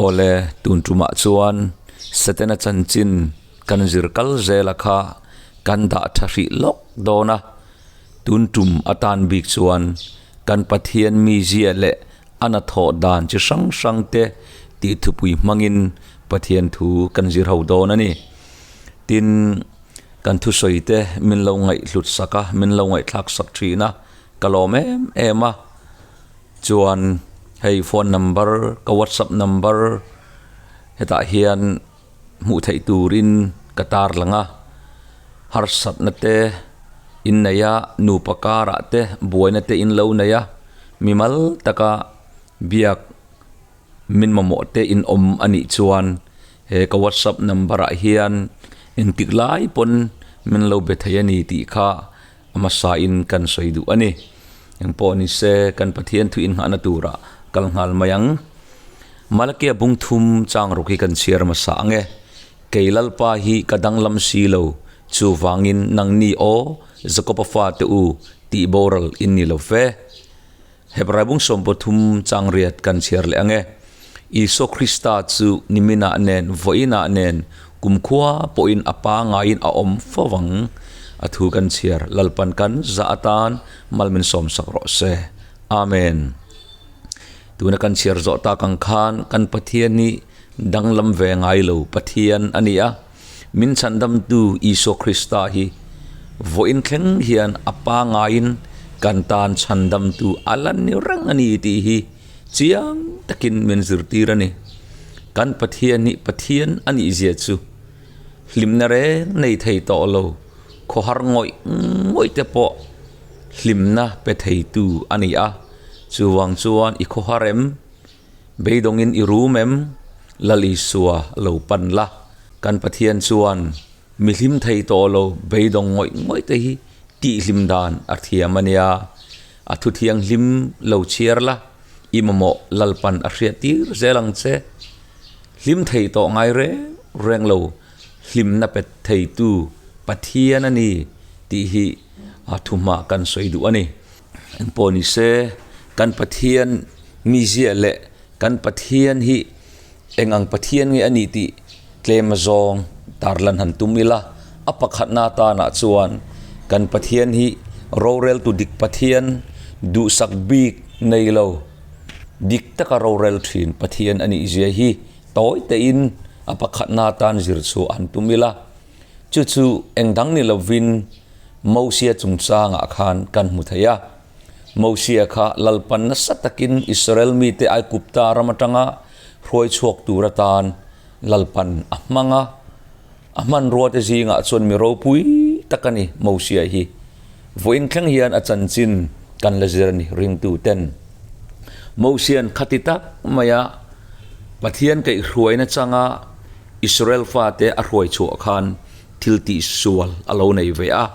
Awle, tun tumah chuan Setana chanchin kan zir kal zela kha kan dah tha hrih lawk dawn a, tun tum atan bik chuan kan Pathian mizia leh a hnathawh dan chi hrang hrang te tih thupui hmangin Pathian thu kan zir ho dawn a ni. Tin, kan thusawi te min lo ngaihhlut sak a, min lo ngaihthlak sak thin a, ka lawm em em a. Chuan hei phone number ka whatsapp number hetah hian hmuh theih turin ka tar lang a, harsatna te in nei a, nupa karah te buaina te in lo nei a, mimal taka biak min mamawh te in awm a nih chuan he ka whatsapp number ah hian engtik lai pawn min lo be thei a ni tih kha a hmasa in kan sawi duh a ni. Engpawh ni se kan Pathian thu inngahna turah kal nghal mai ang. Malakia bung thum chang ruk hi kan chhiar hmasa ang e. Kei Lalpa hi ka danglam si lo, chuvangin nangni aw Jakoba fate u tih boral in ni lo ve. Hebrai bung 13 chang riat kan chhiar leh ang e. Isua Krista chu niminah nen, vawiinah nen, kumkhua pawhin a pangaiin a awm fo ang. A thu kan chhiar, Lalpan kan zah atan mal min sawmsak rawh se. Amen. Tuna kan chhiar zawh tak ang khan kan Pathian hi danglam ve ngai lo Pathian a ni a. Min chhandamtu Isua Krista hi vawiin thleng hian a pangaiin kan tan chhandamtu a la ni reng a ni tih hi chiang takin min zirtir a ni. Kan Pathian hi Pathian a nih zia chu hlimna reng nei thei tawh lo, khawhar ngawih ngawih te pawh hlimna pe theitu a ni a. Chuvang chuan i khawhar em? Beidawngin i rum em? Lal Isua lo pan la. Kan Pathian chuan mi hlim thei tawh lo beidawng ngawih ngawih te hi tihhlim dan a thiam a nia. A thu thianghlim lo chhiar la, i mamawh Lalpan a hriat tir zel ang che. Hlim thei tawh ngai reng reng lo hlimna pe theitu Pathian a ni tih hi a thuhma kan sawi duh a ni. Engpawh ni se, kan Pathian mizia leh kan Pathian hi eng ang Pathian nge a nih tih tlem azawng tarlan han tum ila, a pakhatna atanah chuan kan Pathian hi roreltu dik Pathian, duhsak bik nei lo, dik taka rorel thin Pathian a nih zia hi tawi tein a pakhatna atan zir chhuah han tum ila. Chu chu eng dang ni lovin Mosia chungchangah khan kan hmu thei a. Mosia kha Lalpan nasa takin Israel mite Aigupta ram atanga hruai chhuak tur atan Lalpan a hmang a. A hmanrua te zingah chuan mi ropui tak a ni Mosia hi. Vawiin thleng hian a chanchin kan la zir a ni ringtu ten. Mosia'n khati tak maia Pathian kaihhruaina changa Israel fate a hruai chhuah khan thil tih sual a lo nei ve a.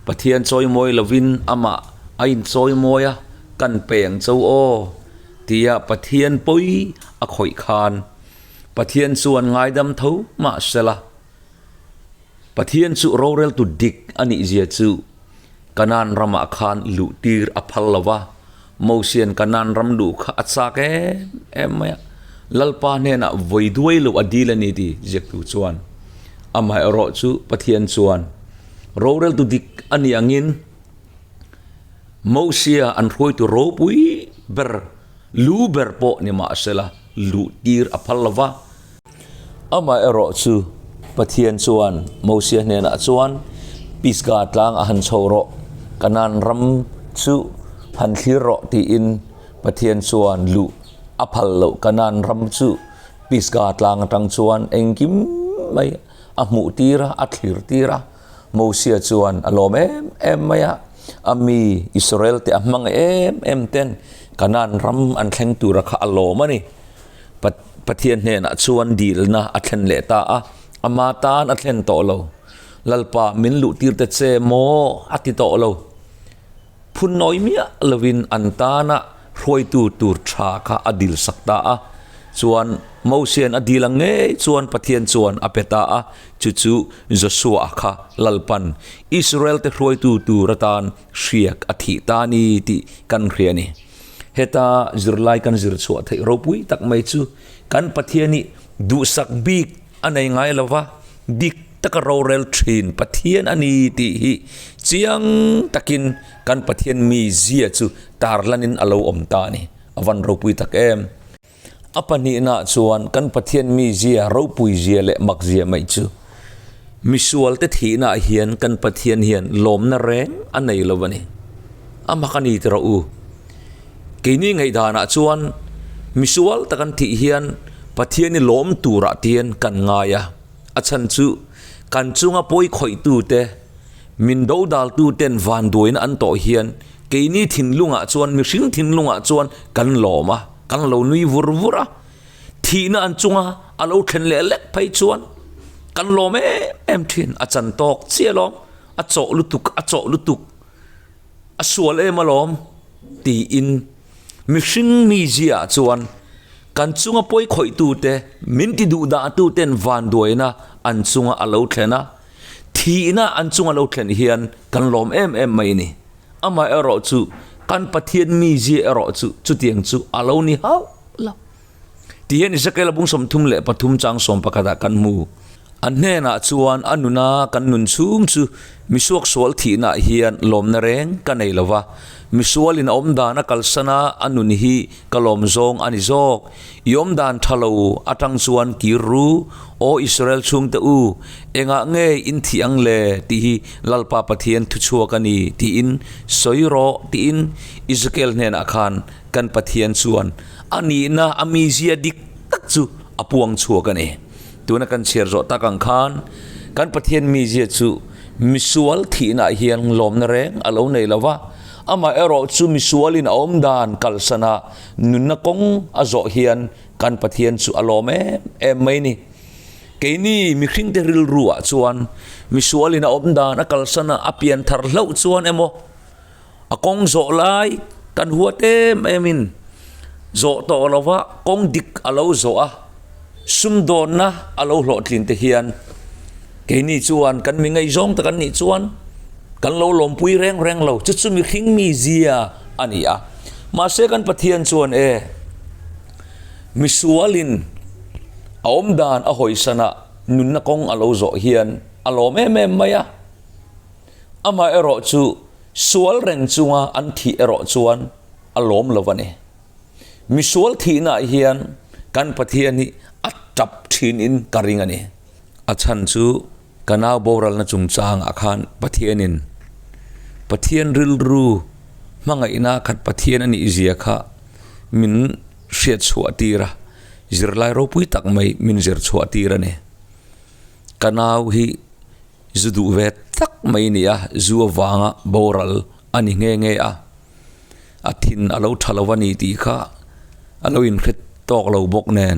Pathian chawimawi lovin amah a inchawimawi a, kan peng cho aw tia Pathian pawi a khawih khan Pathian chuan ngaidam tho mah sela. Pathian chu roreltu dik a nih zia chu Kanaan ramah khan luh tir a phal lo va, Mosian Kanaan ram luh kha a chak em em mai a, Lalpa hnenah vawi duai lo a dil a ni ti ziaktu chuan. Amaherawh chu Pathian chuan roreltu dik a nih angin Mosia an hruaitu ropui ber, lu ber pawh ni mahsela luh tir a phal lo va. Amaherawh chu Pathian chuan Mosia hnenah chuan, Pisgah tlang a han chho rawh, Kanaan ram chu han thlir rawh tiin Pathian chuan luh a phal loh. Kanaan ram chu Pisgah tlang atang chuan engkim mai a hmuh tir a, a thlir tir a. Mosia chuan a lawm em em mai a, a mi Israel te a hmang em em ten Kanaan ram an thleng tura kha a lawm a ni. Pathian hnenah chuan dilna a thlen leh ta a, ama tan a thlen tawh lo. Lalpa min luh tir te che maw a ti tawh lo. Phun nawi miah lovin an tana hruaitu tur tha kha a dil sak ta a. Chuan Mosian a dil ang ngei chuan Pathian chuan a pe ta a, chu chu Joshua kha Lalpan Israel te hruaitu tur atan hriak a thih ta a ni tih kan hria a ni. Heta zirlai kan zir chhuah theih ropui tak mai chu kan Pathian hi duhsak bik a nei ngai lo va, dik taka rorel thin Pathian a ni tih hi chiang takin kan Pathian mizia chu tarlanin a lo awm ta a ni. A van ropui tak em! A pahnihnaah chuan kan Pathian mizia ropuizia leh makzia mai chu misualte thihnaah hian kan Pathian hian lawmna reng a nei lo a ni. A mak a ni ti rawh u. Keini ngaihdanah chuan misual tak an thih hian Pathian i lawm turah tian kan ngai a, a chhan chu kan chunga pawi khawihtute, min dodaltuten vanduaina an tawh hian keini thinlungah chuan, mihring thinlungah chuan kan lawm a. Kan lo nui vur vur a, thihna an chunga a lo thlen leh lek phei chuan kan lawm em em thin, a chan tawk chiah alawm, a chawh lutuk, a chawh lutuk, a sual em alawm tiin mihring mizia ah chuan kan chunga pawi khawih tute, min ti duh dah tuten vanduaina an chunga a lo thlen a, thihna an chunga lo thlen hian kan lawm em em mai a ni. Amaherawh chu kan Pathian mizia erawh chu chutiang chu a lo ni hauh lo. Ti hian Ezekiel bung 33 chang 11 ah kan hmu. An hnenah chuan a nuna kan nun chhung chu misuaksual thihnaah hian lawmna reng ka nei lo va, misualin a awmdan a kalsan a, a nun hi ka lawm zawng a ni zawk. I awmdan tha lo atang chuan kir ru, Aw Israel chhungte u, engah nge in thih ang le? tih hi Lalpa Pathian thuchhuak a ni, tiin sawi rawh, tiin Ezekiel hnenah khan kan Pathian chuan a nihna, a mizia dik tak chu a puang chhuak a ni. Tuna kan chhiar zawh tak ang khan kan Pathian mizia chu misual thihnaah hian lawmna reng a lo nei lo va, amaherawh chu misualin a awmdan kalsana nunna kawng a zawh hian Kan Pathian chu a lawm em em mai ni. Keini mihringte rilru ah chuan misualin a awm dan a kalsan a, a pian thar hlauh chuan emaw a kawng zawh lai kan huat em em in zawh tawh lova kawng dik a lo zawh a, sumdawnna a lo hlawhtlin te hian keini chuan kan mi ngaihzawng tak an nih chuan kan lo lawmpui reng reng lo. Chu chu mihring mizia a ni a. Mahse kan Pathian chuan e, misualin a awm dan a hawisana nunna kawng a lo zawh hian a lawm em em mai a. Amah erawh chu sual reng chunga an thih erawh chuan a lawm lo a ni. Misual thihnaah hian kan Pathian hi a tap thinin ka ring a ni. A chhan chu Ka nau boralna chungchangah khan Pathianin Pathian rilru hmangaihna khat Pathian a nih zia kha min hriat chhuah tir a, zirlai ropui tak mai min zir chhuah tir a ni. Ka nau hi zu duh ve tak mai a ni a, zu avanga boral a ni nghe nghe a, a thin a lo tha lo a ni tih kha a lo inhre tawk lo bawk nen.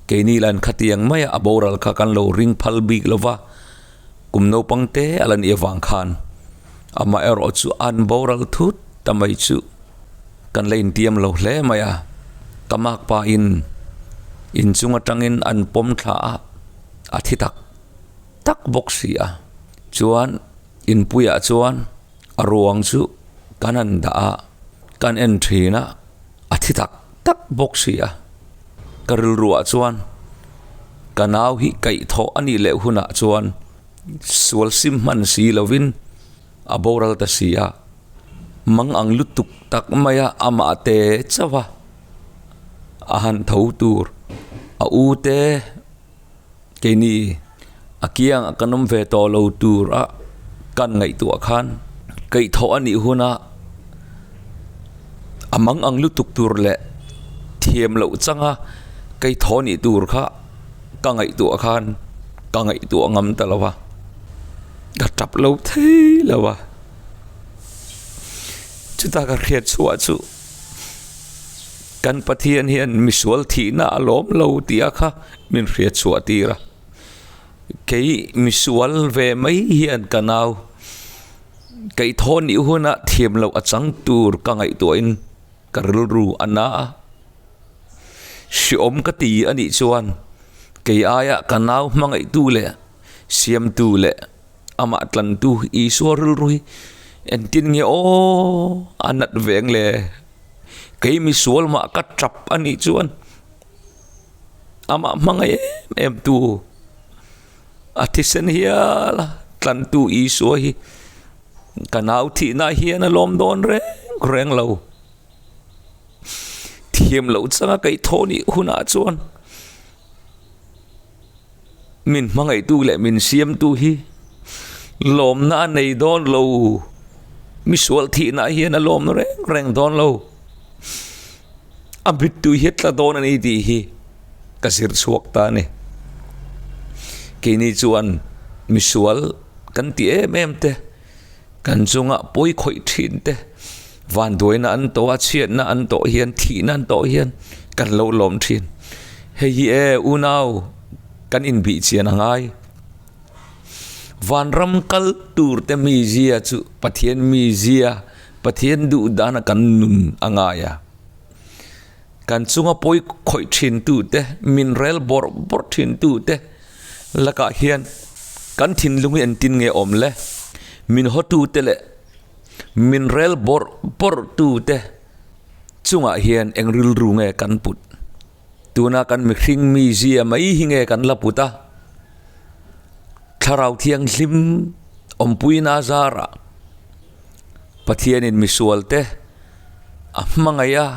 Keini lan khatiang maia a boral kha kan lo ring phal bik lo va, kum naupang te a la nih avang khan amah erawh chu an boral thut ta mai chu kan la intiam lo hle mai a. Ka makpa in inchung atangin an pawm thla a, a thi tak tak bawk si a. Chuan inpuiah chuan a ruang chu kan han dah a, kan en thin a, a thi tak tak bawk si a. Ka rilruah chuan ka nau hi kaihthawh a nih leh hunah chuan sual sim hman si lovin a boral ta si a, mang ang lutuk tak maia amah te chauh a, a han tho tur a u te keini a kiangah kan awm ve tawh lo tur a kan ngaihtuah khan kaihthawh a nih huna a mang ang lutuk tur leh thiam loh changa kaihthawh nih tur kha ka ngaihtuah khan ka ngaihtuah ngam ta lo va, ka tap lo thei lo a, chutah ka hriat chhuah chu. Kan Pathian hian misual thihna a lawm lo tih a kha min hriat chhuah tir a. Kei misual ve mai hian ka nau kaihthawh nih huna thiam loh a chang tur ka ngaihtuahin ka rilru a na a. Hriawm ka ti a nih chuan kei aia ka nau hmangaihtu leh siamtu leh amah tlantu Isua rilru hi engtin nge aw a nat veng le? Kei misual mah ka tap a nih chuan amah hmangaih em em tu a thisen hial a tlantu Isua hi ka nau thihna hian a lawm dawn reng reng lo. Thiam loh changa kaih thaw nih hunah chuan min hmangaihtu leh min siamtu hi lawmna a nei dawn lo. Misual thihna hian a lawm reng reng dawn lo. A mittui hi a tla dawn a ni tih hi ka zir chhuak ta a ni. Keini chuan misual kan ti em em te. Kan chunga pawi khawih thin te, vanduaina an tawh a, chhiatna an tawh hian, thihna an tawh hian kan lo lawm thin. Hei hi e unau kan inbih chian a ngai. Vanram kal tur te mizia chu Pathian mizia, Pathian duh dana kan nun a ngai a. Kan chunga pawi khawih thin tu te, min rel bawrh bawrh thin tu te lakah hian kan thinlung hi engtin nge awm le? Min hawtu te leh min rel bawrh bawrh tu te chungah hian eng rilru nge kan put? Tuna kan mihring mizia mai hi nge kan la put a? Thlarau Thianghlim awmpuina zarah Pathianin misual te a hmangaih a,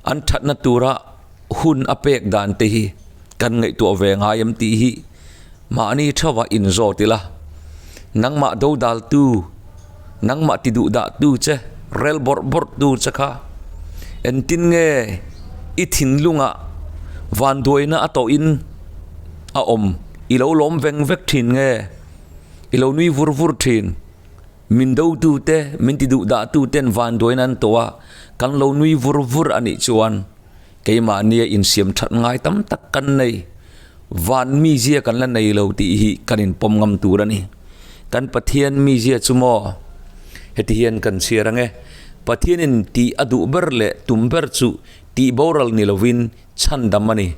an thatna tura hun a pek dan te hi kan ngaihtuah ve ngai em tih hi mahni theuhah inzawt ila. Nangmah dodaltu, nangmah ti duh dahtu che, rel bawrh bawrhtu che kha engtin nge i thinlungah vanduaina a tawhin a awm i lo lawm veng vek thin nge i lo nui vur vur thin? Min dotute, min ti duh dahtuten vanduain an tawh a, kan lo nui vur vur a nih chuan keimahnia insiam that ngai tam tak kan nei. Van mizia kan la nei lo tih hi kan inpawm ngam tur a ni. Kan Pathian mizia chu maw? Heti hian kan chhiar ang e, Pathianin tih a duh ber leh tum ber chu tih boral ni lovin chhandam a ni.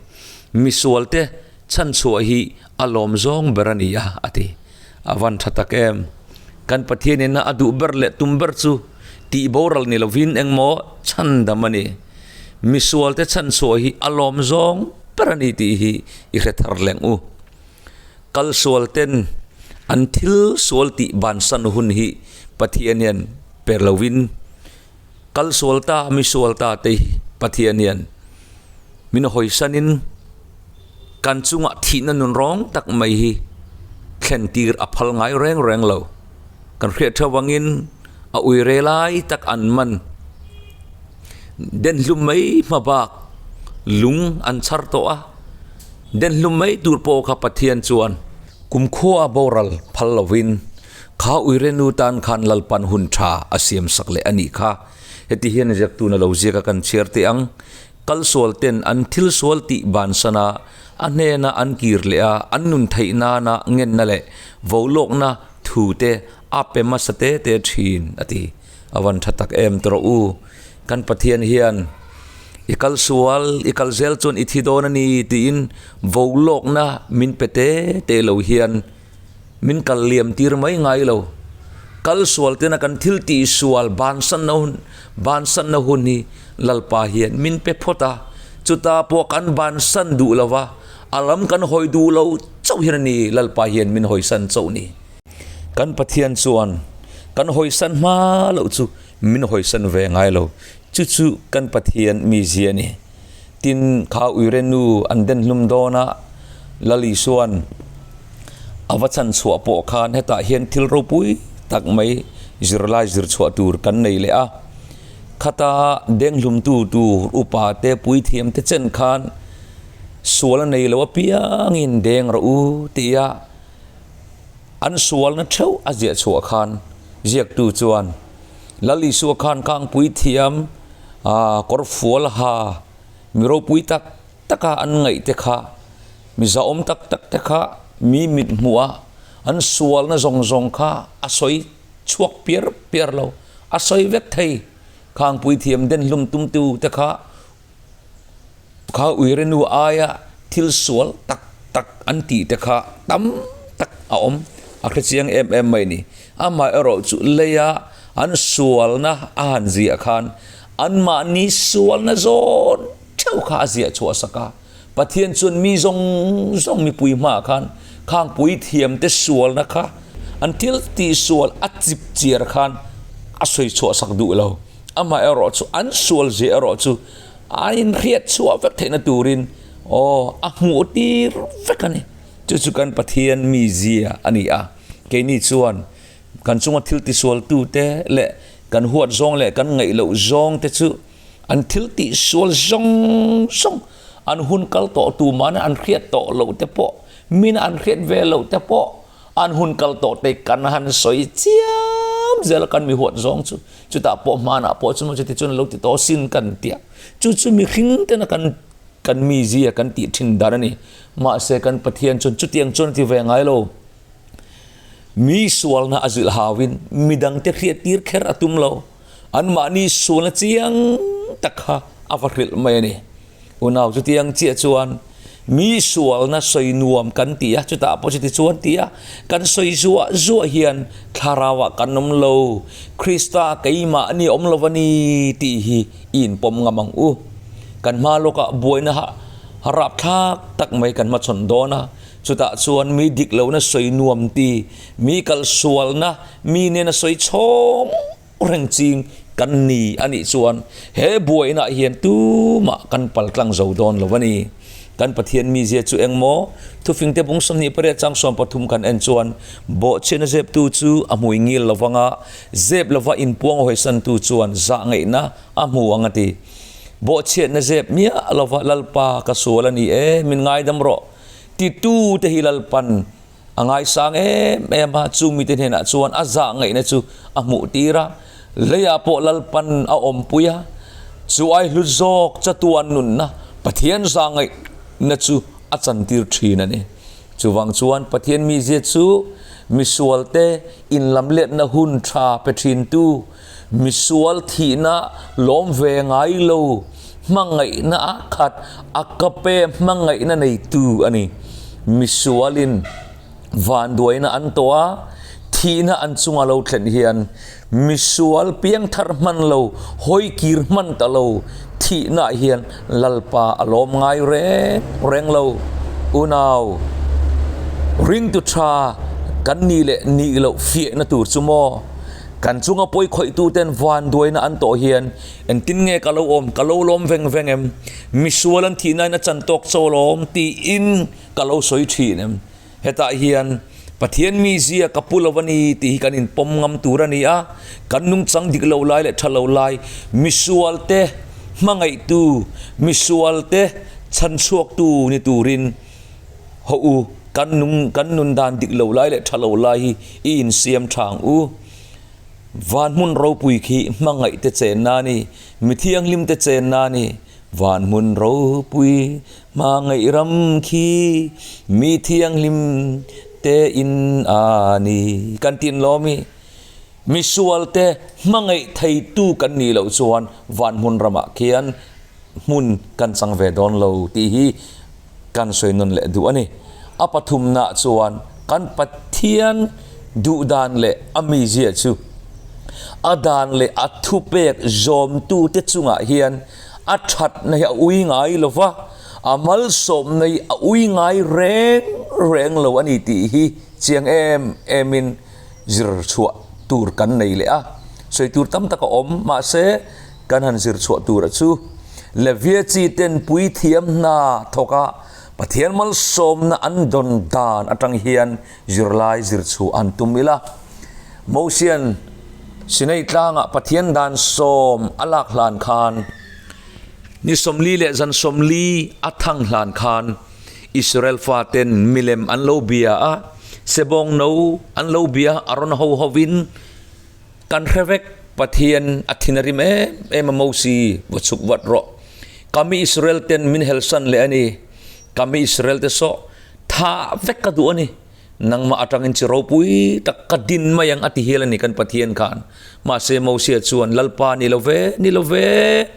Misualte chhanchhuah hi a lawm zawng ber a ni a, a ti. A van tha tak em? Kan Pathian ina a duh ber leh tum ber chu tih boral ni lovin engmaw chhandam a ni. Misualte chhanchhuah hi a lawm zawng ber a ni tih hi i hre thar leng u. Kal sual ten an thil sual tih bansan hun hi Pathian hian pe lovin kal sual ta misual ta te hi Pathian hian min hawisanin kan chungah thihna nun rawng tak mai hi thlen tir a phal ngai reng reng lo. Kan hriat theuh angin a ui re lai tak an man den hlum mai hma bak lung an chhar tawh a, den hlum mai tur pawh kha Pathian chuan kumkhua boral phal lovin kha uire nu tan khan Lalpan hun tha a siam sak leh a nih kha. Heti hian ziaktuna lo ziak a kan chhiar teh ang. Kal sual ten an thil sual tih bansan a, a hnena an kir leh a, an nun theih nana ngenna leh volawkna thu te a pe hmasa te te thin a ti. A van tha tak em tawh u. Kan Pathian hian i kal sual, i kal zel chuan i thi dawn a ni tiin volawkna min pe te te lo hian Min kal liam tir mai ngai lo. Kal sual tena kan thil tih sual bansanna hun bansanna hun hi Lalpa hian min pe phawt a, chuta pawh kan bansan duh lo va, a lam kan hawi duh lo chauh hian a ni Lalpa hian min hawisan chauh ni. Kan Pathian chuan kan hawisan hma loh chu min hawisan ve ngai lo. Chu chu kan Pathian mizia a ni. Tin, kha uire nu an den hlum dawn a, Lal Isua'n a va chhan chhuah pawh khan hetah hian thil ropui tak mai zirlai zir chhuah tur kan nei leh a. Khata denghlumtu tur upa te puithiam te chen khan sual a nei lo apiangin deng rawh u tia an sualna theuh a ziah chhuah khan ziaktu chuan Lal Isua khan khang puithiam kawr fual ha mi ropui tak tak a an ngaih te kha, mi zahawm tak tak te kha mi mit hmuh a an sualna zawng zawng kha a sawi chhuak piar piar lo, a sawi vek thei. Khang puithiam den hlum tumtu te kha kha uire nu aia thil sual tak tak an tih te kha tam tak a awm a hre chiang em em mai ni. Amaherawhchu leia an sualna a han ziah khan. Anmahni sualna zawn theuh kha a ziah chhuah sak a. Pathian chuan mi zawng zawng mipui hmaah khan khang puithiamte sualna kha an thil tihsual a chip chiar khan a sawi chhuah sak duh lo. Amaherawh chu an sual zia erawh chu a inhriat chhuah vek theihna turin aw a hmuh tir vek a ni. Chu chu kan Pathian mizia a ni a. Keini chuan kan chunga thil tisualtute leh kan huat zawng leh kan ngaih loh zawngte chu An thil tihsual zawng zawng, an hun kal tawh tu mahna an hriat tawh loh te pawh, mina an hriat ve loh te pawh, an hun kal tawh te kan han sawi chiam zel a kan mi huat zawng chu. Chutah pawh hmanah pawh chuan chuti chuan lo ti tawh sin kan ti a. Chu chu mihring tena kan kan mizia kan tih thin dan a ni. Mahse kan Pathian chuan chutiang chuan a ti ve ngai lo. Mi sualna a zilh hauin midangte hriat tir kher a tum lo. Anmahni sualna chiang tak kha a va hrilh mai a ni. Unau chutiang chiah chuan mi sualna sawi nuam kan ti a, chutah pawh chuti chuan ti a, kan sawi zuah zuah hian thlarauah kan awm lo, Krista keimahni awm lo a ni tih hi i inpawm ngam ang u. Kan hma lawkah buaina rapthlak tak mai kan hmachhawn dawn a, chutah chuan mi dik lohna sawi nuam ti, mi kalsualna Mi nena sawi chhawng reng ching kan ni a nih chuan he buainah hian tumah kan pal tlang zo dawn lo a ni. Kan Pathian mizia chu eng maw? Thufingte bung 28 chang 13 kan en chuan, Bawhchhiatna zeptu chu a hmui ngil lo vang a, zep lova inpuang hawisantu chuan zah ngaihna a hmu ang a ti. Bawhchhiatna zep miah lova Lalpa ka sual a ni e, min ngaidam rawh titute hi Lalpan A ngaisang em em a, chu mite hnenah chuan a zah ngaihna chu a hmuh tir a, leiah pawh Lalpan a awmpui a, chu ai hlut zawk chatuan nunna Pathian zah ngaihna chu a chantir thin a ni. Chuvang chuan Pathian mizia chu misualte inlamletna hun tha pe thintu, misual thihna lawm ve ngai lo, hmangaihna a khat, a kape hmangaihna neitu a ni. Misualin vanduaina an tawh a, thihna an chunga lo thlen hian misual piangthar hman lo, hawi kir hman ta lo, thihnaah hian Lalpa a lawm ngai reng reng lo. Unau, ringtu tha kan nih leh nih loh fiahna tur chu maw? Kan chunga pawi khawihtuten vanduaina an tawh hian engtin nge ka lo awm, ka lo lawm veng veng em? Misual an thihnain a chan tawk chaw lawm tiin ka lo sawi thin em? Hetah hian Pathian mizia ka pu lo a ni tih hi kan inpawm ngam tur a ni a, kan nungchang dik lo lai leh tha lo lai misualte hmangaihtu, misualte chhanchhuaktu ni turin Hawh u, kan nung, kan nun dan dik lo lai leh tha lo lai hi i insiam tha ang u. Van hmun ropui khi hmangaih te chenna a ni, mi thianghlim te chenna a ni. Van hmun ropui hmangaih ram khi mi thianghlim te in a ni. Kan tin lawm i, misual te hmangaih theitu kan nih loh chuan van hmun ramah khian hmun kan chang ve dawn lo tih hi kan sawi nawn leh duh a ni. A pathumnaah chuan kan Pathian duh dan leh a mizia chu a dan leh a thupek zawmtute chungah hian a thatna hi a ui ngai lo va, a malsawmna hi a ui ngai reng reng lo a ni tih hi chiang em emin zir chhuah tur kan nei leh a. Sawi tur tam tak a awm, mahse kan han zir chhuah tura chu Levia chi ten puithiam hna thawk a, Pathian malsawmna an dawn dan atang hian zirlai zir chhuah an tum ila. Mosian Sinai tlangah Pathian dan sawm a lak hlan khan, ni 40 leh zan 40 a thang hlan khan Israel faten milem an lo bia a, sebawng no an lo bia a rawn ho hovin, Kan hre vek, Pathian a thin a rim em em a Mosi, va chhuk vat rawh. Ka mi Israel ten min helsan leh a ni. Ka mi Israel te saw tha vek ka duh a ni. Nangmah atangin chi ropui tak ka din mai ang a ti hial a ni kan Pathian khan. Mahse Mosia chuan Lalpa ni lo ve, ni lo ve.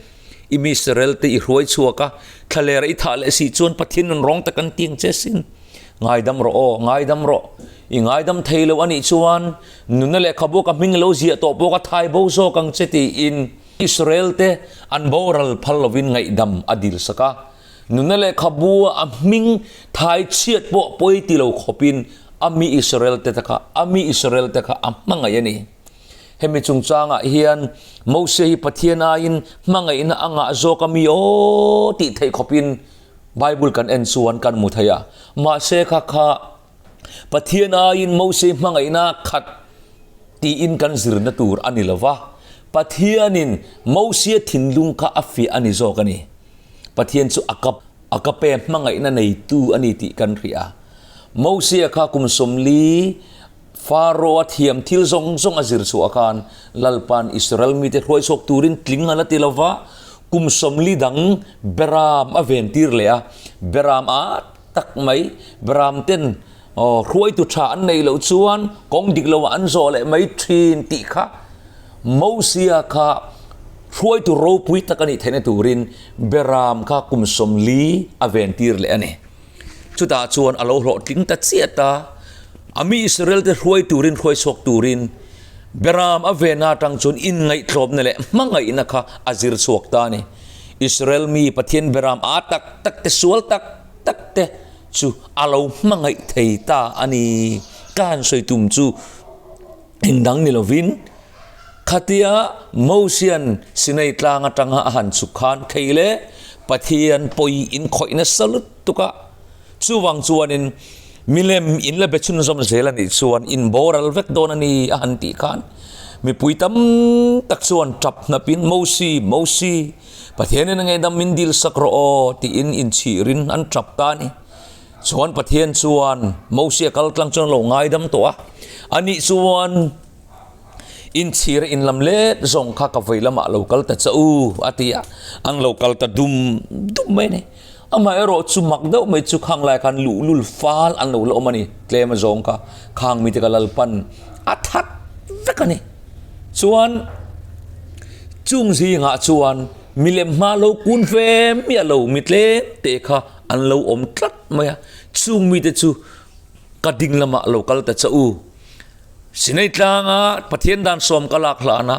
I mi Israel te i hruai chhuak a, thlalera i thah leh si chuan Pathian nun rawng tak an tiang che sin. Ngaidam rawh aw, ngaidam rawh. I ngaidam thei lo a nih chuan nunna lehkhabu ka hming lo ziah tawh pawh ka thai bo zawk ang che tiin. Israel-te an boral phal lovin ngaihdam a dil sak a. Nunna lehkhabu a hming thai chhiat pawh pawi ti lo khawpin a mi Israel-te te kha a mi Israel-te kha a hmangaih a ni. Hemi chungchangah hian Mose hi Pathian aiin hmangaihna a ngah zawk a mi aw tih theih khawpin Bible kan en chuan kan hmu thei a. Mahse kha kha Pathian aiin Mose hmangaihna khat tiin kan zirna tur a ni lo va, Pathianin Mose thinlung kha a fiah a ni zawk a ni. Pathian chu a kap a kape hmangaihna neitu a ni tih kan hria. Mose kha kum 40 Faro-a thiam thil zawng zawng a zir chhuah khan Lalpa'n Israel mite hruai chhuak turin tling a la ti lo va, kum 40 dang Beram a ventir leh a, Beram a tak mai, Beram ten hruaitu tha an neih loh chuan kawng dik loah an zawh leh mai thin tih kha Mosia kha hruaitu ropui tak a nih theihna turin Beram kha kum 40 a ventir leh a ni. Chutah chuan a lo hlawhtling ta chiat a, a mi Israel-te hruai turin hruai chhuak turin Beram a vena atang chuan inngaihtlawmna leh hmangaihna kha a zir chhuak ta a ni. Israel mi Pathian Beram a tak tak te sual tak tak te chu a lo hmangaih thei ta a ni. Ka han sawi tum chu engdang ni lovin khatia Mosian Sinai tlang atanga a han chhuk khan thei le Pathian pawi inkhawih nasa lutuk a, chuvang chuanin milem in la be chhunzawm zel a nih chuan in boral vek dawn a ni a han tih khan mipui tam tak chuan tap hnapin Mosi, Mosi, Pathianin a ngeihdam min dil sak rawh aw tiin inchhirin an tap ta a ni. Chuan Pathian chuan Mosia kal tlang chuan a lo ngaidam tawh a, anih chuan inchhir in lam let zawng kha ka vei lamah lo kal ta che u a ti a, an lo kal ta dum dum mai a ni. Amaherawh chu mak deuh mai chu khang lai khan luhlul fal an lo la awm a ni, tlem a zawng kha khang mite ka lalpan a that vek a ni. Chuan chung zingah chuan milem hma lo kun ve miah lo mi tlem te kha an lo awm tlat mai a, chung mite chu ka ding lamah lo kal ta che u. Sinai tlanga Pathian dan sawm ka lak hlana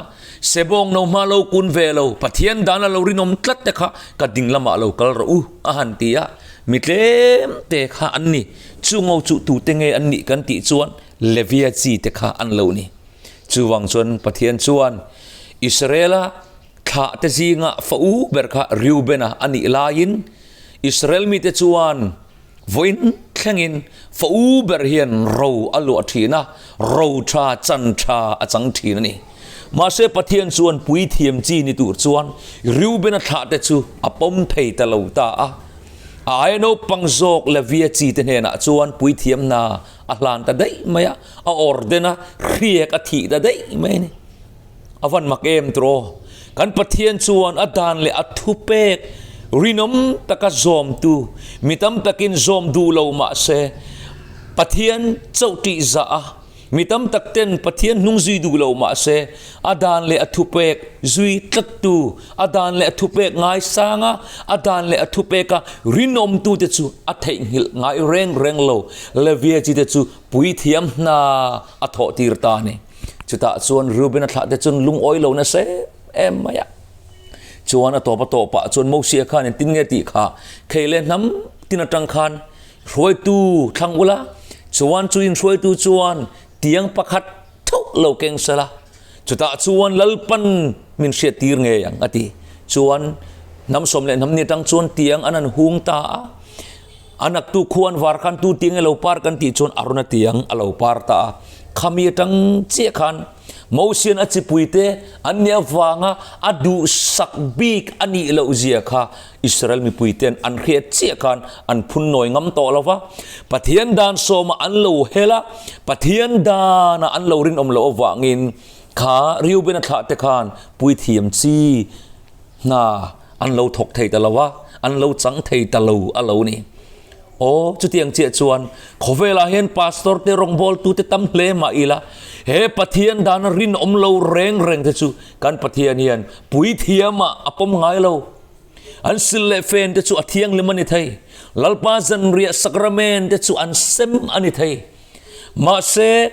Sebawng no hma lo kun ve lo Pathian dan a lo rinawm tlat te kha ka ding lamah lo kal rawh u a han ti a, mi tlem te kha an ni. Chu ngo chu tute nge an nih kan tih chuan Levia chi te kha an lo ni. Chuvang chuan Pathian chuan Israela thlah te zinga fa u ber kha Reubena a nih laiin Israel mite chuan Vawiin thlengin fa u ber hian ro a luah thin a, ro tha, chan tha a chang thin a ni. Mahse Pathian chuan puithiam chi ni tur chuan Reuben-a thlahte chu a pawm thei ta lo ta a. A aia naupang zawk Levia chi te hnenah chuan puithiam hna a hlan ta daih mai a, a awrden a, hriak a thih ta daih mai a ni. A van mak em tiraw? Kan Pathian chuan a dan leh a thupek rinawm taka zawmtu mi tam takin zawm duh lo mah se, Pathian chauh tih zah a, mi tam tak ten Pathian hnung zui duh lo mah se, a dan leh a thupek zui tlattu, a dan leh a thupek ngaisanga, a dan leh a thupeka rinawmtute chu a theihnghilh ngai reng reng lo. Levia chite chu puithiam hna a thawh tir ta a ni. Chutah chuan Reuben-a thlahte chuan lungawi lo nasa em em mai a. Chuan a tawp a tawpah chuan Mosia khan engtin nge tih kha khei leh hnam tin atang khan hruaitu thlang ula, chuan chu inhruaitu chuan tiang pakhat theuh lo keng sela, chutah chuan Lalpan min hriat tir ngei ang a ti. Chuan hnam sawm leh hnam ni atang chuan tiang an han hung ta a. A naktu khuan var khan tu tiang e lo par kan tih chuan Arona tiang a lo par ta a. Khami atang chiah khan Mosian a chipuite an nih avanga a duhsak bik a nih loh zia kha Israel mipuiten an hriat chiah khan an phun nawi ngam tawh lo va. Pathian dan sawmah an lo hel a, Pathian danah an lo rinawm loh avangin kha Reuben-a thlahte khan puithiam chi hna an lo thawk thei ta lo a, an lo chang thei ta lo a lo ni. Aw, chutiang chiah chuan khawvelah hian pastor te rawngbawltu te tam hle mah ila, he Pathian dana rinawm lo reng reng te chu kan Pathian hian puithiamah a pawm ngai lo. An sil leh fen te chu a thianghlim a ni thei, Lalpa zanriah sakramen te chu an sem a ni thei. Mahse.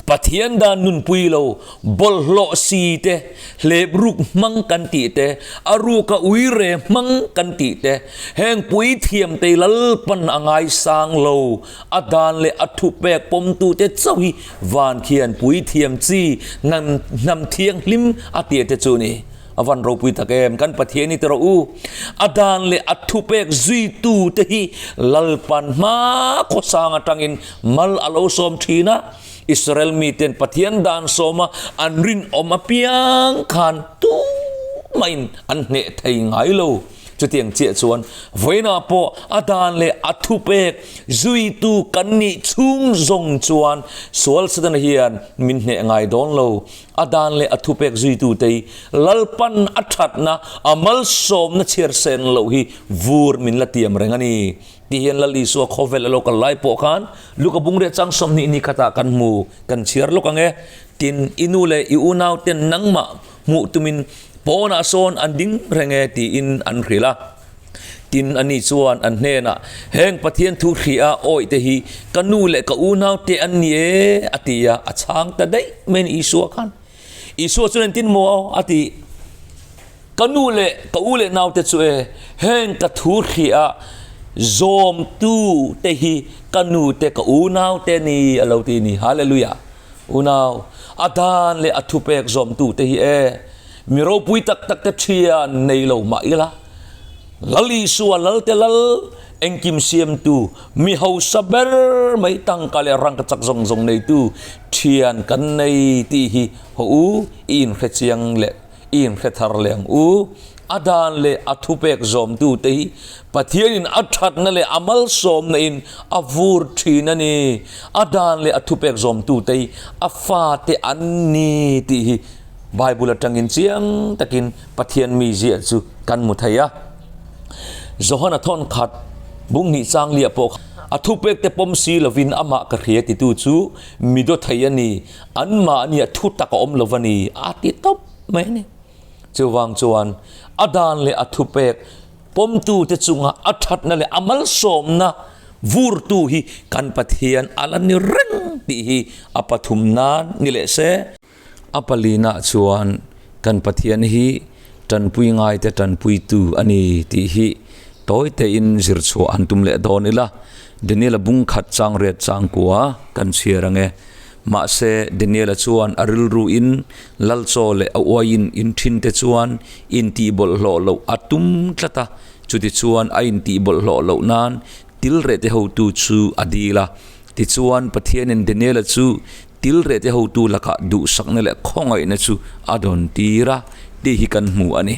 Pathian dan nunpui lo, bawlhhlawh si te, hlep ruk hmang kan tih te, a ruka uire hmang kan tih te, heng puithiamte Lalpan a ngaisang lo, a dan leh a thupek pawmtute chauh hi van khian puithiam chi hnam thianghlim a tia te chu ni. A van ropui tak em, kan Pathian hi ti rawh u. A dan leh a thupek zuitu te hi Lalpan hma khawsang atangin mal a lo sawm thin a. Israel miten Pathian dan sawma an rinawm apiang khan tumahin an hneh thei ngai lo. Chutiang chiah chuan vawiinah pawh a dan leh a thupek zuitu kan nih chhung zawng chuan sual Setana hian min hneh ngai dawn lo. A dan leh a thupek zuitute hi Lalpan a thatna, a malsawmna chhiar sen loh hi vur min la tiam reng a ni. Ti hian Lal Isua khawvel a lo kal lai pawh khan Luka bungreh chang 20 ni khatah kan hmu, kan chhiar lawk ang e. Tin, i nu leh i unauten nangmah hmuh tumin pawnah sawn an ding reng e tiin an hrilh a. Tin, ani chuan an hnenah, Heng Pathian thu hria awih te hi ka nu leh ka unau te an ni e, a ti a, a chhang ta daih mai a ni Isua khan. Isua chuan engtin maw a tih? Ka nu leh ka u leh naute chu e, heng ka thu hria zawmtu te hi ka nu te ka unau te ni a lo ti a ni. Hallelujah! Unau, a dan leh a thupek zawmtute hi e, mi ropui tak tak te thian nei lo mah ila, Lal Isua Lalte Lal, engkim siamtu, mi hausa ber mai tangka leh rangka chak zawng zawng neitu thian kan nei tih hi haw u, i inhre chiang leh i inhre thar leh ang u. A dan leh a thupek zawmtute hi Pathianin a thatna leh a malsawmna in a vur thin a ni. A dan leh a thupek zawmtute hi a fate an ni tih hi Bible atangin chiang takin Pathian mi ziah chu kan hmu thei a. Johana thawn khat bung hnih chang liah pawh a thupek te pawm si lovin amah ka hria titu chu mi daw thei a ni, anmahnia thu tak a awm lo va ni a ti tawp mai a ni. Chuvang chuan a dan leh a thupek pawmtute chunga a thatna leh a malsawmna vurtu hi kan Pathian a la ni reng tih hi a pathum nan ni leh se. A palinah chuan kan Pathian hi tanpui ngaite tanpuitu a ni tih hi tawi tein zir chhuah han tum leh dawn ila, Daniel-a bung khat chang riat chang kua kan chhiar ang e. Mahse, Daniel-a chuan a rilruin Lalchaw leh a uaiin inthinte chuan intihbawlhhlawh loh a tum tlat a, chutichuan a intihbawlhhlawh loh nan tilrehte hotu chu a dil a. Tichuan, Pathianin Daniel-a chu tilrehte hotu lakah duhsakna leh khawngaihna chu a dawn tir a tih hi kan hmu a ni.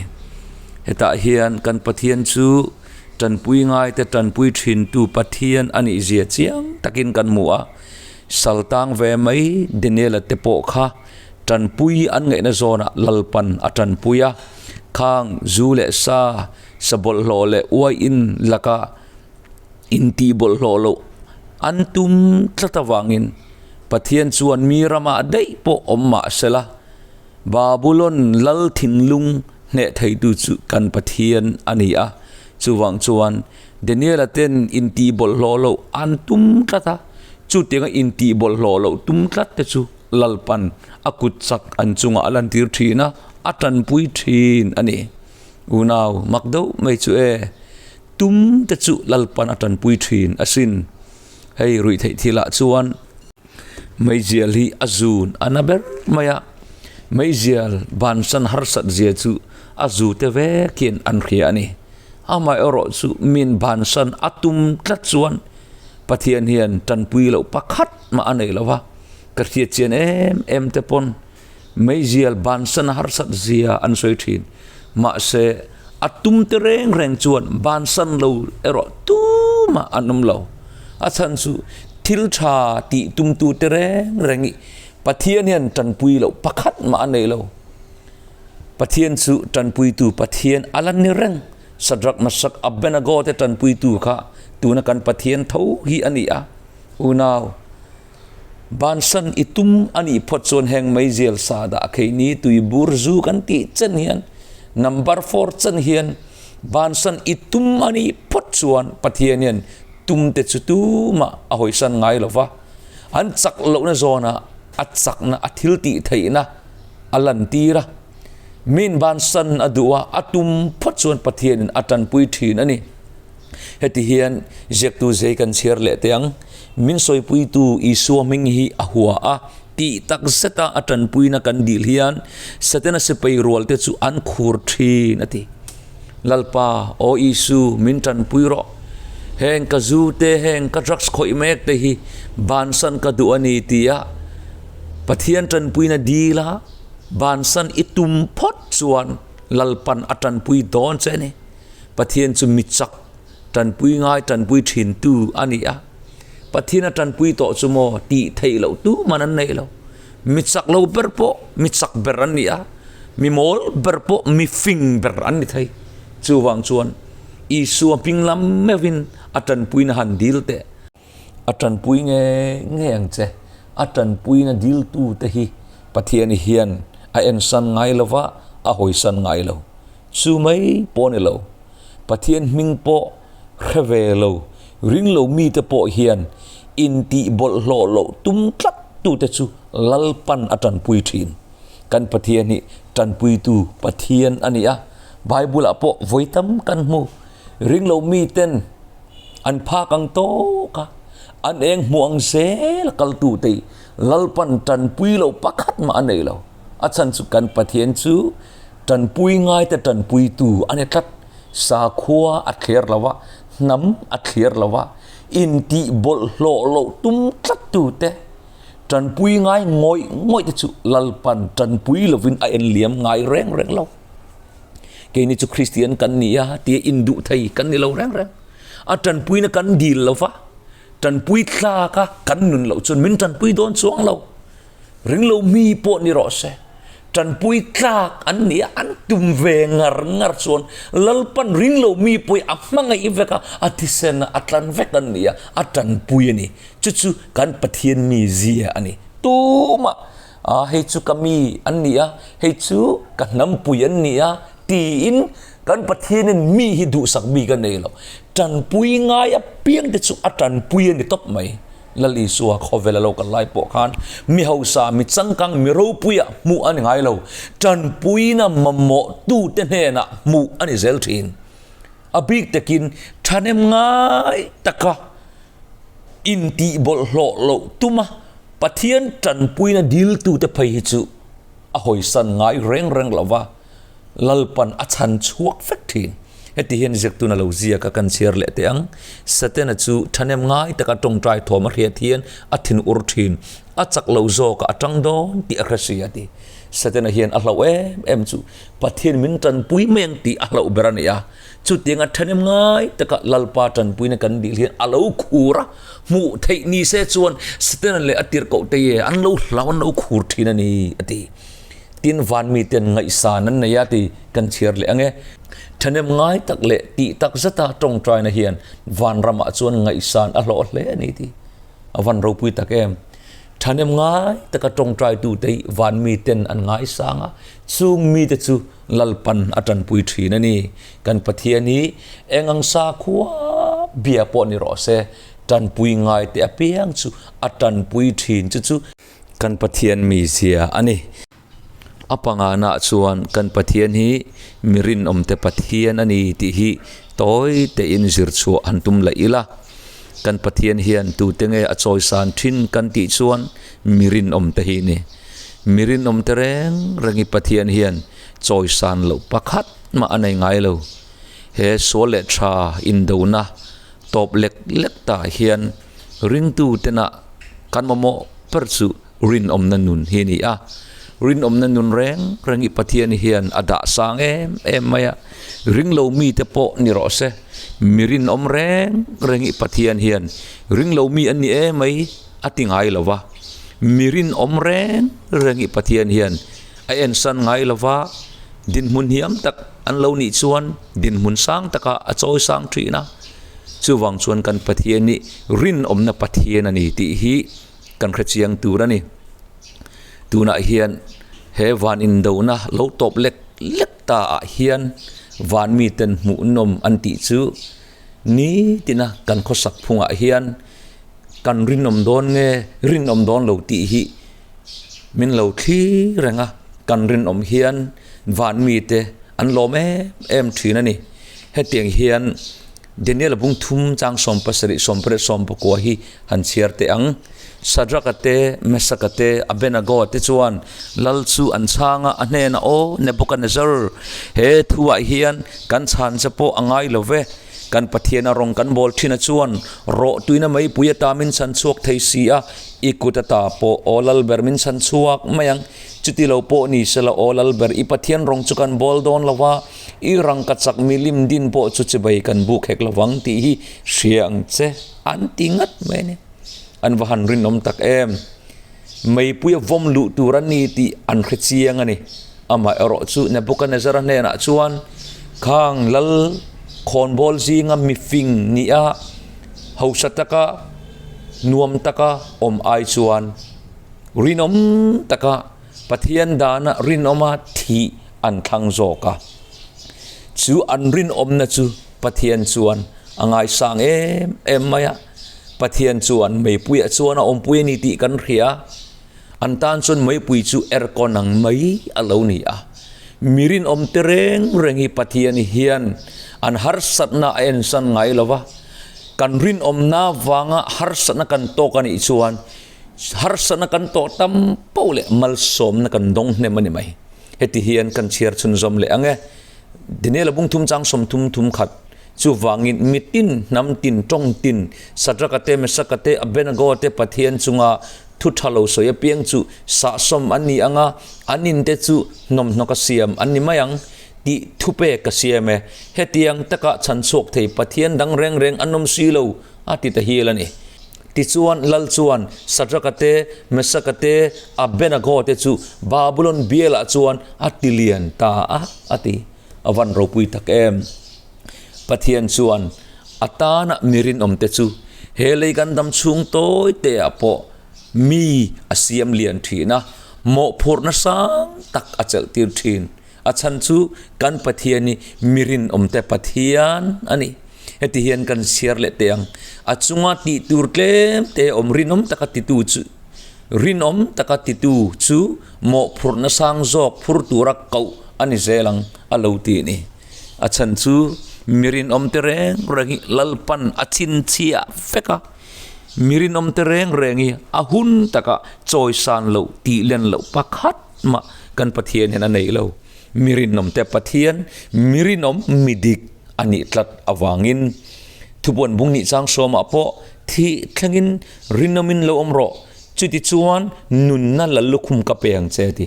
Hetah hian kan Pathian chu tanpui ngaite tanpui thintu Pathian a nihzia chiang takin kan hmu a. Sal tang ve mai Daniela te pawh kha tanpui an ngaihna zawnah Lalpan a tanpui a, khang zu leh sa, sa bawlhhlawh leh uai in laka intih bawlhhlawh loh an tum tlat avangin Pathian chuan mi ramah daih pawh awm mah sela, Babulon lal thinlung hneh theitu chu kan Pathian a ni a, chuvang chuan Daniela ten intih bawlhhlawh loh an tum tlat a, chutianga intih bawlhhlawh loh tum tlat te chu Lalpan a kut chak an chungah a lantir thin a, a tanpui thin a ni. Unau mak deuh mai chu e, tum te chu Lalpan a tanpui thin asin. Hei ruih theih thilah chuan meizial hi a zun a na ber mai a, meizial bansan harsat zia chu a zu te vek hian an hria a ni. Amaherawh chu min bansan a tum tlat chuan Pathian hian tanpui loh pakhat mah a nei lo va, ka hriat chian em em te pawn meizial bansan a harsat zia an sawi thin. Mahse, a tum te reng reng chuan bansan lo erawh tumah an awm lo. A chhan chu thil tha tih tumtu te reng reng i Pathian hian tanpui loh pakhat mah a nei lo. Pathian chu tanpuitu Pathian a la ni reng. Shadrach, Meshach, Abednego te tanpuitu kha tuna kan Pathian tho hi a ni a. Unau, bansan i tum a nih phawt chuan heng meizial sa dah khei ni tuibur zu kan tih chen hian, number four chen hian bansan i tum a nih phawt chuan Pathian hian tum te chu tumah a hawisan ngai lo va. An chak lohna zawnah. A chakna, a thiltih theihna a lantir a. Min bansan a duh a, a tum phawt chuan Pathianin a tanpui thin a ni. Heti hian ziaktu zei kan chhiar leh teh ang, Min sawipuitu Isua hming hi a hua a, tih tak zeta a tanpuina kan dil hian Setana sipai rualte chu an khur thin, a ti. Lalpa, Aw Isu, min tanpui rawh. Heng ka zu te, heng ka drugs khawih mek te hi bansan ka duh a ni, tia Pathian tanpuina dila bansan i tum phawt chuan Lalpan a tanpui dawn che a ni. Pathian chu mi chak, tanpui ngai tanpui thintu a ni a. Pathian a tanpui tawh chu maw tih theih loh tu man an neih lo. Mi chak lo ber pawh mi chak ber an ni a, mi mawl ber pawh mi fing ber an ni thei. Chuvang chuan Isua hming lam meuhin a tanpuina han dil teh. A tanpui nge nge ang che. A tanpuina diltute hi Pathian hian a ensan ngai lo va, a hawisan ngai lo. Chu mai pawh a ni lo. Pathian hming pawh hre ve lo, ring lo mite pawh hian intih bawlhhlawh loh tum tlat tute chu Lalpan a tanpui thin. Kan Pathian hi tanpuitu Pathian a ni a, Bible-ah pawh vawi tam kan hmu. Ring lo miten an phak ang tawk a, an eng hmuh ang zel a kaltute hi Lalpan tanpui loh pakhat mah a nei lo. A chhan chu kan Pathian chu Tanpui ngaite tanpuitu a ni tlat. Sakhua a thliar lo a, hnam a thliar lo a, intih bawlhhlawh loh tum tlattute tanpui ngai ngawih ngawih te chu Lalpan tanpui lovin a enliam ngai reng reng lo. Keini chu Kristian kan ni a tia induh thei kan ni lo reng reng. A tanpuina kan dil lo va, tanpui tlak a kan nun loh chuan min tanpui dawn chuang lo. Ringlo mi pawh ni rawh se, tanpui tlak an ni a, an tum ve ngar ngar chuan Lalpan ringlo mi pawh hi a hmangaih vek a, a thisen a, a tlan vek an ni a, a tanpui a ni. Chu chu kan Pathian mi zia a ni. Tumah, Ah hei chu ka mi an ni a, hei chu ka hnampui an ni a, tiin kan Pathianin mi hi duhsak bik a nei lo. Tanpui ngai apiang te chu a tanpui a ni tawp mai. Lal Isua khawvel a lo kal lai pawh khan mi hausa, mi changkang, mi ropuia hmuh a ni ngai lo. Tanpuina mamawhtute hnenah hmuh a ni zel thin. A bik takin thahnem ngai taka intih bawlhhlawh loh tuma Pathian tanpuina diltute phei hi chu a hawisan ngai reng reng lo va. Lalpan a chhan chhuak vek thin. Heti hian ziaktuna lo ziak a kan chhiar leh teh ang. Setana chu thahnem ngai taka tawngtai thawm a hriat hian a thin ur thin. A chak lo zawkah a tang dawn tih a hre si a ti. Setana hian a hlauh em em chu Pathian min tanpui mai ang tih a hlauh ber a ni a. Chutianga thahnem ngai taka Lalpa tanpuina kan dil hian a lo khur a, hmuh theih ni se chuan Setana leh a tirhkoh te ye an lo hlau an lo khur thin a ni a ti. Tin van miten ngaihsan an nei a ti kan chhiar leh ang e. Thahnem ngai tak leh tih tak zata tawngtaina hian vanramah chuan ngaihsan a hlawh hle a ni ti a van ropui tak em. Thahnem ngai taka tawngtaitute hi van miten an ngaisang a, chung mite chu Lalpan a tanpui thin a ni. Kan Pathian hi eng ang sakhua bia pawh ni rawh se, tanpui ngaite apiang chu a tanpui thin chu chu Kan Pathian mizia a ni. A pangana chuan kan Pathian hi mi rinawmte Pathian a ni tih hi tawi tein zir chhuah han tum leh ila. Kan Pathian hian tute nge a chawisan thin kan tih chuan mi rinawmte hi ni. Mi rinawmte reng reng hi Pathian hian chawisan loh pakhat mah a nei ngai lo. He sual leh tha indona tawp lek lek tah hian ringtu tena kan mamawh ber chu rinawmna nun hi a ni a. Rinawmna nun reng reng hi Pathian hian a dah sang em em mai a. Ringlo mite pawh ni rawh se, mi rinawm reng reng hi Pathian hian ringlo mi an ni em mai a ti ngai lo va. Mi rinawm reng reng hi Pathian hian a ensan ngai lo va, dinhmun hniam tak an lo nih chuan dinhmun sang takah a chawi sang thin a. Chuvang chuan kan Pathian hi rinawmna Pathian a ni tih hi kan hre chiang tur a ni. Tunah hian he van indona lo tawp lek lek ta ah hian van miten hmuhnawm an tih chu nitina kan khawsak phungah hian kan rinawm dawn nge rinawm dawn lo tih hi. Min lo thlir reng a, kan rinawm hian van mite an lawm em em thin a ni. Hetiang hian Daniel bung thum chang 70 80 90 hi han chhiar teh ang. Shadrach-a te, Meshach-a te, Abednego-a te chuan lal chu an chhang a, a hnenah, Aw Nebuchadnezzar, he thuah hian kan chhan che pawh a ngai lo ve. Kan Pathiana rawng kan bawl thin a chuan rawh tuina meipui ata min chhan chhuak thei si a, i kut ata pawh aw lal ber min chhan chhuak mai ang. Chuti lo pawh ni sela aw lal ber i Pathian rawng chu kan bawl dawn lo va, i rangka chak milim din pawh chu chibai kan buk hek lo vang tih hi hria ang che an ti ngat mai a ni. An va han rinawm tak em! Meipui a vawm luh tur a ni tih an hre chiang a ni. Amaherawh chu Nebuchadnezzar-a hnenah chuan, Khang lal khawnbawl zinga mifing nia hausa taka nuam taka awm ai chuan rinawm taka Pathian dana rinawma thih an thlang zawk a. Chu an rinawmna chu Pathian chuan a ngaisang em em mai a. Pathian chuan meipuiah chuan a awmpui a ni tih kan hria. An tan chuan meipui chu aircon ang mai a lo ni a. Mi rinawm te reng reng hi Pathian hian an harsatna a ensan ngai lo va. Kan rinawmna vanga harsatna kan tawk a nih chuan harsatna kan tawh tam poh leh malsawmna kan dawng hnem a ni mai. Heti hian kan chhiar chhunzawm leh ang e. Daniel-a bung thum chang 30 thum khat chuvangin mitin, hnam tin, tawng tin, Sadraka te, Mesaka te, Abednego te Pathian chunga Thu tha lo sawi apiang chu sahsawm an ni ang a, an inte chu hnawmhnawk a siam an ni mai ang tih thupek ka siam e. Hetiang taka chhan chhuak thei Pathian dang reng reng an awm si lo, a ti ta hial a ni. Tichuan, Lal chuan Sadraka te, Mesaka te, Abednego te chu Babulon bialah chuan a ti lian ta a, a ti. A van ropui tak em! Pathian chuan a tana mi rinawmte chu he lei kan dam chhung tawi te ah pawh mi a siam lian thin a, mawhphurhna sang tak a chelh tir thin. A chhan chu kan Pathian hi mi rinawmte Pathian a ni. Heti hian kan chhiar leh teh ang, a chunga tih tur tlem te awm rinawm taka titu chu rinawm taka titu chu mawhphurhna sang zawk phur tura koh a ni zel ang a lo ti a ni. A chhan chu mi rinawmte reng reng hi Lalpan a chhinchhiah vek a, mi rinawmte reng reng hi a hun taka chawisan loh tih len loh pakhat mah kan Pathian hian a nei lo. Mi rinawmte Pathian, mi rinawm mi dik a nih tlat avangin thupuan bung nih chang sawmah pawh thih thlengin rinawmin lo awm rawh, chuti chuan nunna lal lukhum ka pe ang che a ti.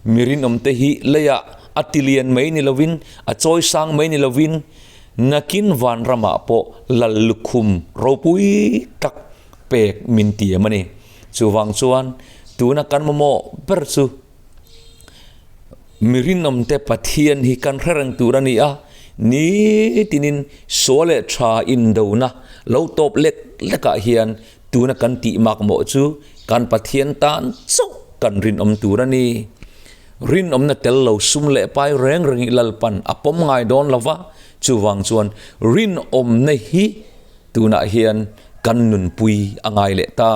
Mi rinawmte hi leiah a ti lian mai ni lovin, a chawi sang mai ni lovin, nakin vanramah pawh lal lukhum ropui tak pek min tiam a ni. Chuvang chuan tuna kan mamawh ber chu mi rinawmte Pathian hi kan hre reng tur a ni a, nitinin sual leh tha indona lo tawp lek lekah hian tuna kan tih makmawh chu kan Pathian tan chauh kan rinawm tur a ni. Rinawmna tel lo sum leh pai reng reng hi Lalpan a pawm ngai dawn lo va, chuvang chuan rinawmna hi tunah hian kan nunpui a ngai leh ta.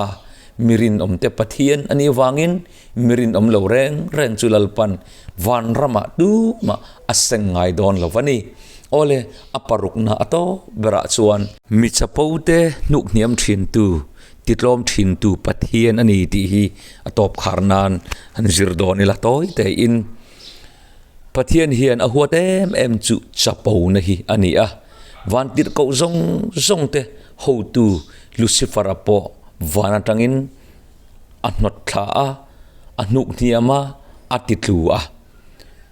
Mi rinawmte Pathian a nih vangin mi rinawm lo reng reng chu Lalpan vanramah tumah a seng ngai dawn lo va ni. Awle, a parukna a tawp berah chuan. Mi chapote hnuk hniam thintu Titlawm thintu Pathian a ni tih hi a tawp khar nan han zir dawn ila tawi tein Pathian hian a huat em em chu chapona hi a ni a, van tirhkoh zawng zawng te hotu Lucifer-a pawh van atangin a hnawt thla a, a hnuk hniam a, a titlu a.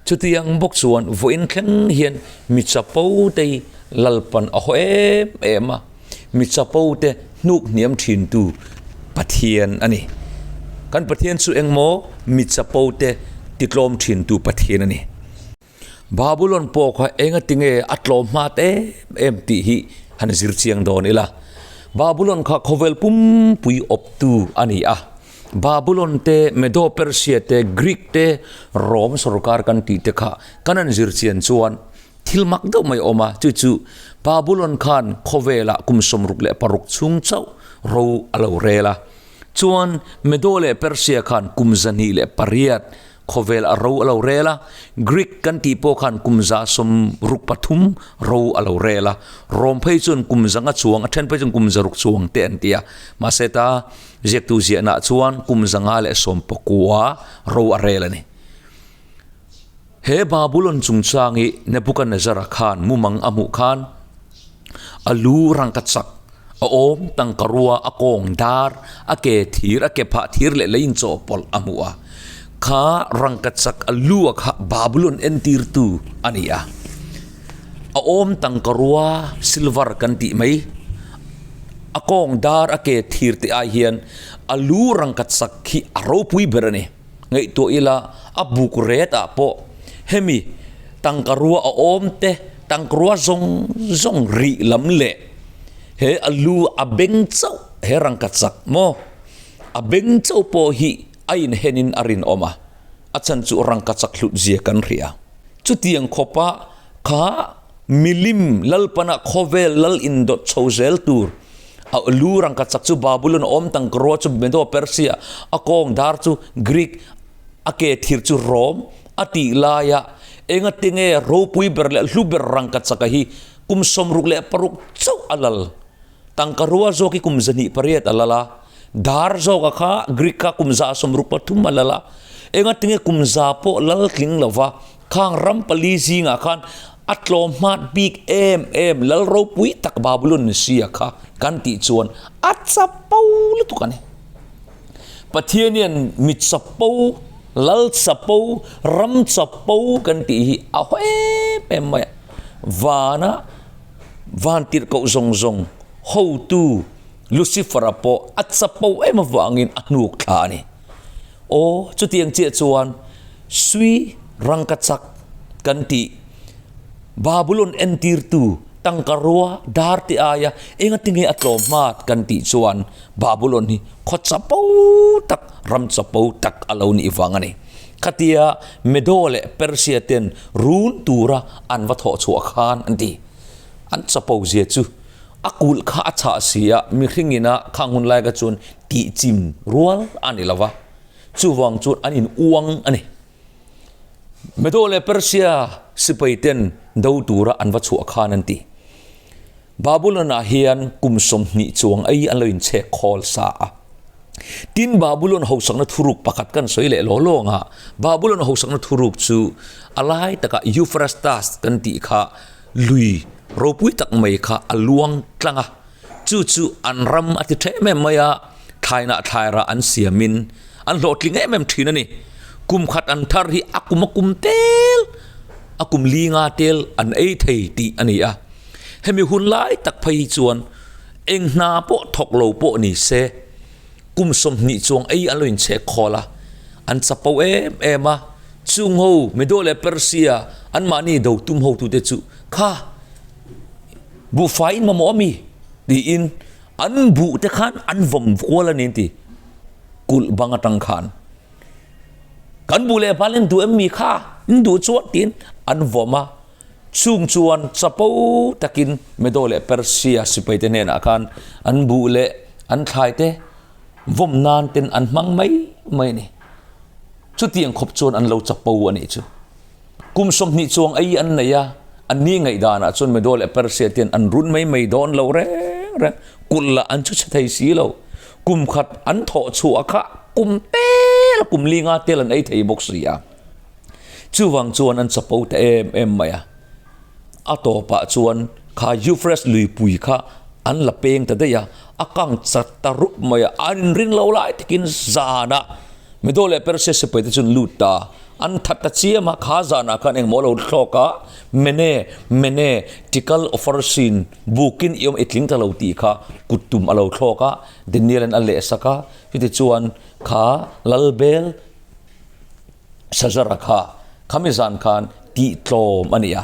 Chutiang bawk chuan vawiin thleng hian mi chapo te hi Lalpan a haw em em a, mi chapo te hnuk hniam thintu Pathian a ni. Kan Pathian chu engmaw mi chapo te titlawm thintu Pathian a ni. Babulon pawh kha engatinge a tlawm hmat em em tih hi han zir chiang dawn ila. Babulon kha khawvel pumpui awptu a ni a. Babulon te, Medo-Persia te, Greek te, Rome sorkar kan tih te kha kan han zir chian chuan thil mak deuh mai a awm a, chu chu Babulon khan khawvelah kum 66 chhung chauh ro a lo rel a. Chuan Medo leh Persia khan kum 208 khawvel a ro a lo rel a, Greek kan tih pawh khan kum 163 ro a lo rel a, Rom phei chuan kum 500 chuang, a then phei chuan kum 600 chuang te an ti a. Mahse ta ziaktu ziahnaah chuan kum 519 ro a rel a ni. He Babulon chungchang hi Nebuchadnezzar-a khan mumang a hmuh khan a lu rangkachak, a awm tangkarua, a kawng dar, a ke thir, a ke phah thir leh lei inchawhpawlh a hmuh a. Kha rangkachak a lu a kha Babulon entirtu a ni a. A awm tangkarua silver kan tih mai, a kawng dar, a ke thir te ai hian a lu rangkachak hi a ropui ber a ni. Ngaihtuah ila a buk ret ah pawh hemi tangkarua a awm te, tangkarua zawng zawng rih lam leh he a lu a beng chauh he rangkachak maw a beng chauh pawh hi a inhen in a rinawm a, a chhan chu rangkachak hlut zia kan hria. Chutiang khawpa kha milim Lalpana khawvel lal indawt chho zel tur a lu rangkachak chu Babulon a awm tangkarua chu Medo Persia a kawng dar chu Greek a ke thir chu Rome a tih laia enga tinge ropui ber leh hlu ber rangkachaka hi kum 66 chauh a lal tangkarua zawk hi kum 28 a lal a dar zawka kha Greek kha kum 163 a lal a enga tinge kum za pawh lal tling lova Khang ram pali zingah khan a tlawm hmat bik em em lal ropui tak Babulon ni sia kha kan tih chuan a chapo lutuk a ni. Pathian hian mi chapo, lal chapo, ram chapo kan tih hi a haw em em mai a. Vana van tirhkoh zawng zawng hotu Lucifer-a pawh a chapo em avangin a hnuk thla a ni. Aw, chutiang chiah chuan Sui rangkachak kan tih Babulon entirtu tangkarua dar te aia engatinge a tlawm hmat kan tih chuan Babulon hi khaw chapo tak, ram chapo tak a lo nih vang a ni. Khatia Medo leh Persia ten run tura an va thawh chhuah khan an ti. An chapo zia chu a kulh kha a chhah si a, mihring ina khang hun lai kha chuan tihchim rual a ni lo va, chuvang chuan an in uang a ni. Medo leh Persia sipai ten do tura an va chhuah khan an ti. Babulon-ah hian kum 20 chuang ei an lo inchhek khawl sa a. Tin, Babulon hosakna thuruk pakhat kan sawi leh law law ang a, Babulon hosakna thuruk chu a lai takah Euphrates kan tih kha lui ropui tak mai kha a luang tlang a, chu chu an ram a ti tha em em mai a, thlainah thlairah an siamin an hlawhtling em em thin a ni. Kum khat an thar hi a kum a kum tel, a kum li nga tel an ei thei tih a ni a. Hemi hun lai tak phei hi chuan eng hna pawh thawk lo pawh ni se, kum 20 chuang ei an lo inchhek khawl a, an chapo em em a. Chung ho, Medo leh Persia, anmahni do tum hotute chu, Kha, buhfai in mamawh a mi? tiin an buh te khan an vawm kual a ni an ti. Kulh bang atang khan, Kan buh leh bal in duh em mi kha? In duh chuan tiin an vawm a. Chung chuan chapo takin Medo leh Persia sipaite hnenah khan an buh leh an thlai te vawm nan ten an hmang mai mai a ni. Chutiang khawp chuan an lo chapo a nih chu. Kum 20 chuang ei an nei a, an ni ngaihdanah chuan Medo leh Persia ten an run mai mai dawn lo reng reng, kulh lah an chu chhe thei si lo. Kum khat an thawh chhuah kha kum tel, kum li nga tel an ei thei bawk si a. Chuvang chuan an chapo ta em em mai a. A tawpah chuan kha Euphrates luipui kha an la peng ta daih a, a kang chat ta rup mai a, an inring lo lai takin zanah Medo leh Persia sipai te chu an lut ta, an that ta chiam a, kha zanah khan engmaw lo thlawk a, Mene, Mene, Tikal Ofarsin, bukin i awm i tling ta lo tih kha kut tum a lo thlawk a, Daniel-a'n a lehsak a, chutichuan kha Lalbel, Sazara kha khami zan khan tih tlawm a ni a,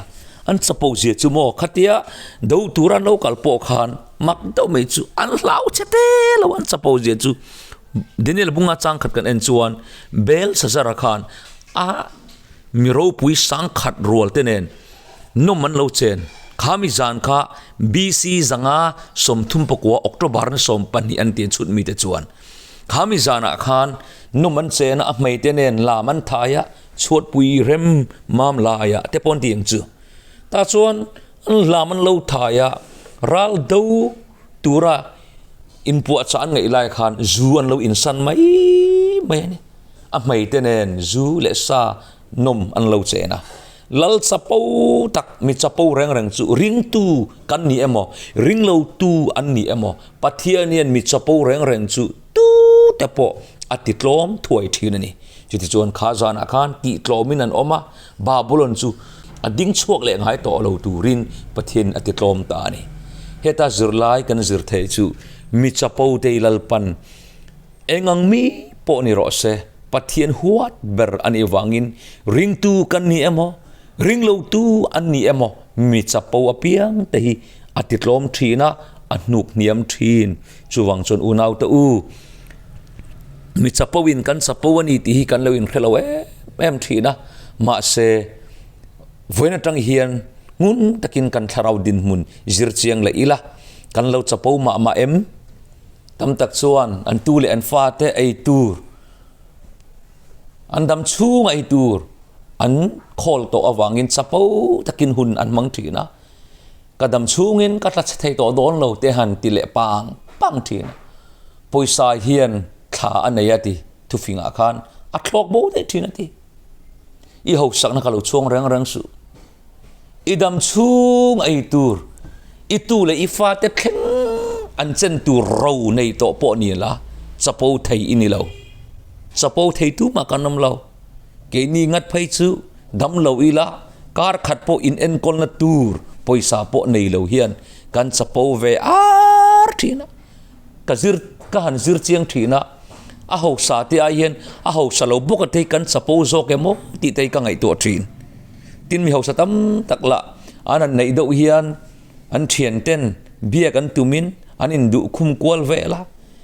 an chapo zia chu maw khatia do tura an lo kal pawh khan mak deuh mai chu an hlau che te lo an chapo zia chu Daniel bunga chang khat kan en chuan Bel Sazara khan a mi ropui sangkhat rual te nen nawm an lo chen khami zan kha BC 539 October ni 12 an ti an chhut mi te chuan. Kha mi zanah khan num an chen a, a hmeite nen lam an thai a, chhuatpui rem mam laiah te pawh an ti ang chu. Tah chuan an lam an lo thai a, ral do tura inpuahchah an ngaih lai khan zu an lo insan mai mai a ni. A hmeite nen zu leh sa nawm an lo chen a. Lal chapo tak, mi chapo reng reng chu ringtu kan ni emaw, ringlotu an ni emaw, Pathian hian mi chapo reng reng chu tute pawh a titlawm thuai thin a ni. Chutichuan kha zanah khan tihtlawmin an awm a, Babulon chu a ding chhuak leh ngai tawh lo turin Pathian a titlawm ta a ni. Heta zirlai kan zir theih chu mi chapo te Lalpan Engang mi pawh ni rawh se, Pathian huat ber a nih vangin ringtu kan ni emaw, ringlotu an ni emaw mi chapo apiang te hi a titlawm thin a, a hnuk hniam thin. Chuvang chuan unaute u, mi chapo in kan chapo a ni tih hi kan lo inhre lo em em thin a, mahse vawiin atang hian ngun takin kan thlarau dinhmun zir chiang leh ila, kan lo chapo mah mah em? Tam tak chuan an tu leh an fate ei tur, an dam chhung ei tur an khawl tawh avangin chapo takin hun an hmang thin a. Ka dam chhungin ka tla chhe thei tawh dawn lo te han ti leh pang pang thin a. Pawisa hian thla a nei a ti thufingah khan a thlawk bo daih thin a ti. I hausakna ka lo chhuang reng reng suh. I dam chhung ei tur, i tu leh i fate thleng an chen tur ro nei tawh pawh ni la, chapo thei i ni lo. Chapo thei tumah kan awm lo. Keini ngat phei chu dam lo ila kar khat pawh in enkawlna tur pawisa pawh nei lo hian kan chapo ve ar thin a. Ka zir ka han zir chiang thin a, a hausa te ai hian a hausa lo bawk a te hi kan chapo zawk emaw tih te hi ka ngaihtuah thin. Tin mi hausa tam tak lah an han neih deuh hian an thian ten biak an tumin an induh khum kual vel a,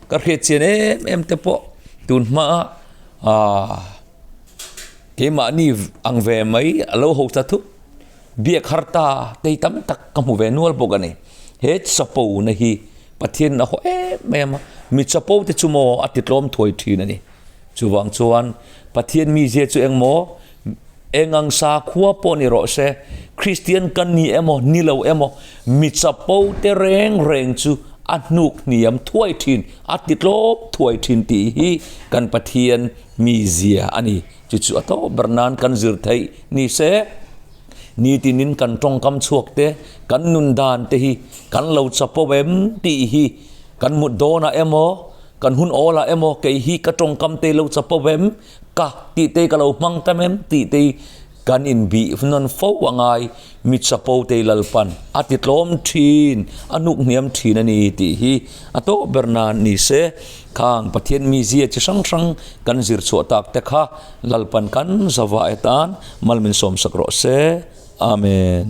ka hriat chian em em te pawh tun hma ah keimahni ang ve mai a lo hausa thup biak har ta te hi tam tak ka hmu ve nual bawk a ni. He chapo na hi Pathian a haw em em a, mi chapo te chu maw a ti tlawm thuai thin a ni. Chuvang chuan Pathian mizia chu engmaw Engang sakhua pawh ni rawh se, Kristian kan ni emaw, ni lo emaw, mi chapo te reng reng chu a hnuk hniam thuai thin, a ti tlawp thuai thin tih hi kan Pathian mizia a ni. Chu chu a tawp ber nan kan zir theih ni se, nitinin kan tawngkam chhuak te, kan nun dan te hi kan lo chapo em tih hi kan mut dawnah emaw, kan hun awlah emaw kei hi ka tawngkam te lo chapo em? Ka tih te ka lo hmang tam em tih te kan inbih nawn fo a ngai, mi chapo te Lalpan a ti tlawm thin, a hnuk hniam thin a ni tih hi a tawh ber nan ni se. Khang Pathian mizia chi hrang hrang kan zir chhuah tak te kha Lalpan kan zava etan mal min sawmsak rawh se. Amen.